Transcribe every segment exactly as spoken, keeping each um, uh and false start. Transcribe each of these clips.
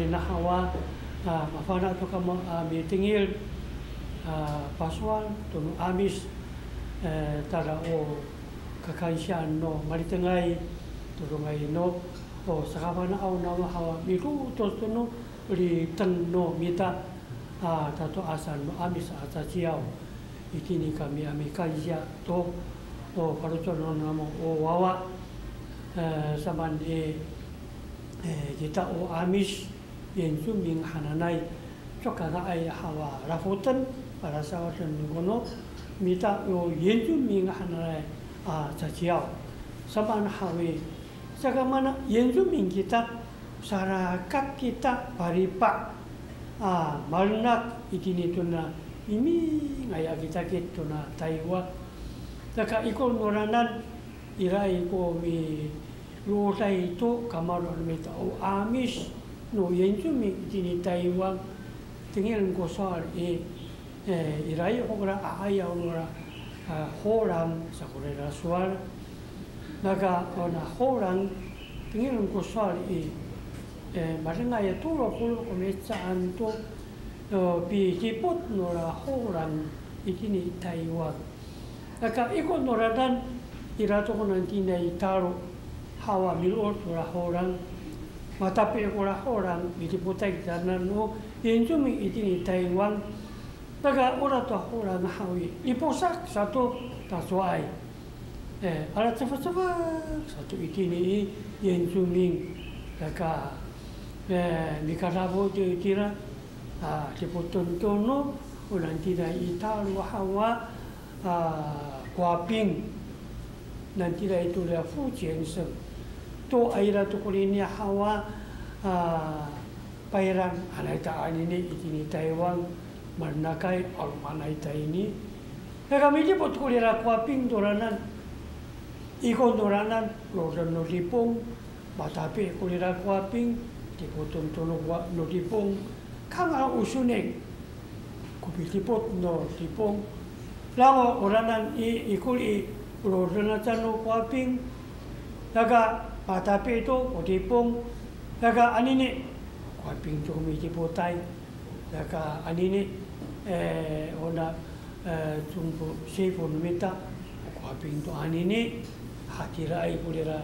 Nahawa, a, mafana' to kamo a mitengil a pasowal to no Amis, e, tada o kakansiyaan no malitengay, todongay no, o sakafana'aw namo hawa milotos to no liteng no mita a tato'asan no Amis a caciyaw. Itini kami a mikansiya to, o faloco' no namo o wawa, e, samaan i, e, kita o Amis, Yencumin hananay, caka nga'ay hawa lafoten, palasawaden kono mita o Yencumin hananay a caciyaw. Samaan haw i, saka mana Yencumin kita, sarakat kita paripa a malenak itini tona mimingay a kitakit tona Taywan. Saka ikor noranan, iraay ko milooday to kamaro' no mita o Amis no Yencumin itini Taywan. Tengilen ko sowal i, e, iraay ho kora 'a'ayaw nora, a, Holang sa kora ira sowal. Naka ona Holang, tengilen ko sowal i, e, malengay a tolo polo' ko mihecaan to, o, pidipot nora Holang itini Taywan. Naka ikor noranan, ira to ko nani tini i talo hawa milood tora Holang, matapi' kora Holang midipotay kitanan no Yencumin itini Taywan. Naka ora to Holang haw i, liposak sato tacowaay. E, ala cefacefak sato itini i Yencumin. Naka, e, mikadafo to itira, a, dipoten to no, o nani tini i talo hawa, a, Kowaping. Nani tini i to ria Fujian seng. To ira to konini hawa, a, Payrang, anay ta anini itini Taywan, malenakay, 'alomanay ta ini. Naka midipot kora ira Kowaping toranan, ikor noranan, loden no Dipong, matapi' kora ira Kowaping, dipoten to no Kowa-, no Dipong, kanga o soning ko pidipot no Dipong. Lango oranan i, ikor i, loden aca no Kowaping, naka matapi' to ko Dipong, naka anini, Kowaping to ko midipotay. Naka anini, e, ona, e, congpo sifo no mita, Kowaping to anini, hatiraay kora ira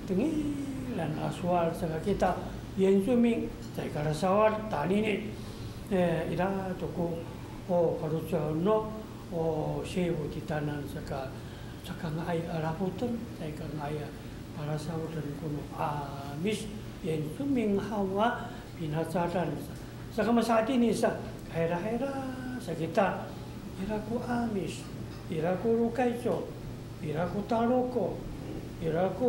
tengilan a sowal saka kita Yencumin, caay kalasawad ta anini, e, ira to ko, o, faloco' no, o, sifo titaanan saka, caka nga'ay a lafoten, caay ka nga'ay a palasawaden kono Amis, Yencumin hawa, pinacadan sa. Saka masaatini sa, kahirahira sa kita, ira ko Amis, ira ko Lokayco, ira ko Taloko, ira ko,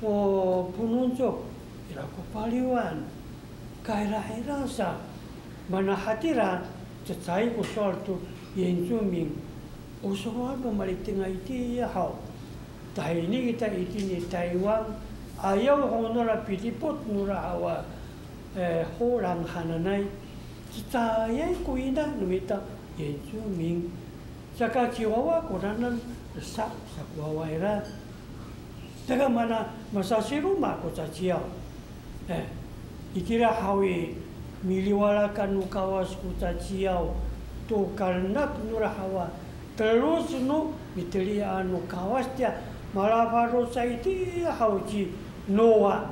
o, Pononco, ira ko Paliwan, kahirahira sa, mana hatira, cecay ko sowal to Yencumin, o sowal no malitengay itiya haw. Tahini kita itini Taywan, ayaw ho nora pidipot nora hawa, e, Holang hananay, cecayay ko ina no mita Yencumin. Saka ciwawa koranan, sa, sa ko wawa ira. Saka mana masasiroma ko caciyaw. E, itira haw i, miliwalakan no Kawas ko caciyaw to kalenak nora hawa. Teloc no mitelian no Kawas tiya, malafalocay itiya haw ci Noa.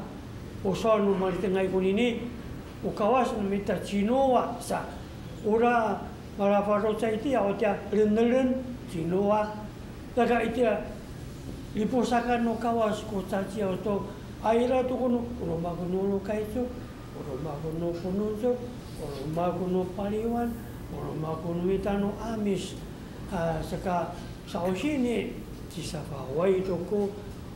O sowal no malitengay konini, o Kawas no mita ci Noa sa. Ora malafalocay itiya o tiya lenelen ci Noa. Saka itiya, liposakan no Kawas ko caciyaw to, a ira to kono, o roma kono Lokayco, o roma kono Pononco, o roma kono Paliwan, o roma kono mita no Amis. A, saka sa'osini, cisafaway to ko,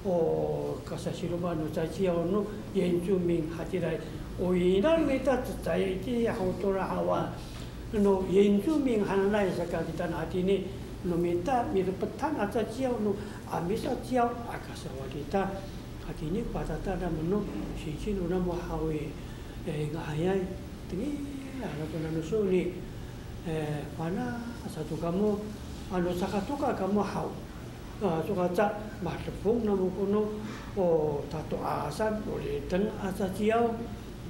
o, kasasiroma no caciyaw no Yencumin hatiraay. O ina mita cecayay itiya ho tora hawa no Yencumin hananay saka kita na hatini no mita milepetan a caciyaw no Amis a caciyaw a kasawad ita. Hatini ko patata namo no singsi no namo haw i, e, nga'ayay, tengil, ano to nano soni, e, fana' sato kamo, ano caka toka kamo haw. A, soka ca, madefong namo kono, o, tato'asan, o liteng a caciyaw.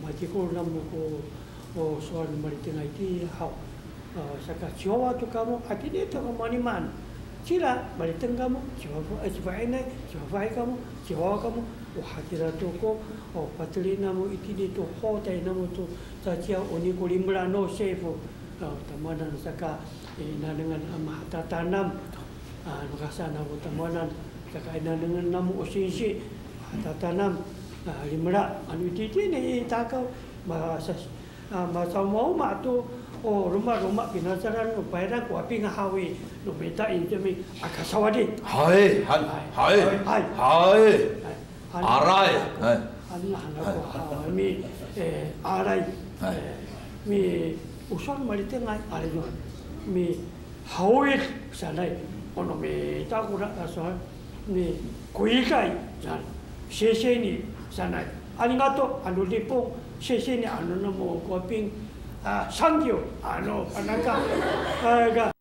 Matikol namo ko, o, sowal no malitengay itiya haw. A, saka ciwawa to kamo, hatini to kamo a nimaan. Cila, maliteng kamo, ciwawa, e, cifainay, cifafahi kamo, ciwawa kamo, o, hatira to ko, o, pateli namo itini to hotay namo to, caciyaw, o, ni ko limela no sifo, a, tamowanan saka, e, nanengan a mahatatanam, a, makasaan ako tamowanan, saka i nanengan namo o singsi, mahatatanam, a, limela, ano ititini i takaw, ma, sa, a, masaomaoma to, o, romaroma pinasaran no payrang ko aping haw i, no mita i temi, aka sawadi. Hay, han, hay, hay, hay. Hay. Aray. Hay. Ano han ako haw mi, e, aray. Hay. E, mi, o sowal no malitengay, aray no. Mi, hawid sanay. Ono mita kora a sowal, mi, kowiday sanay. Sisini sanay. Arigato, ano Nipon, sisini, ano namo ko aping, a, sangkiw, ano, panaka, a, ga.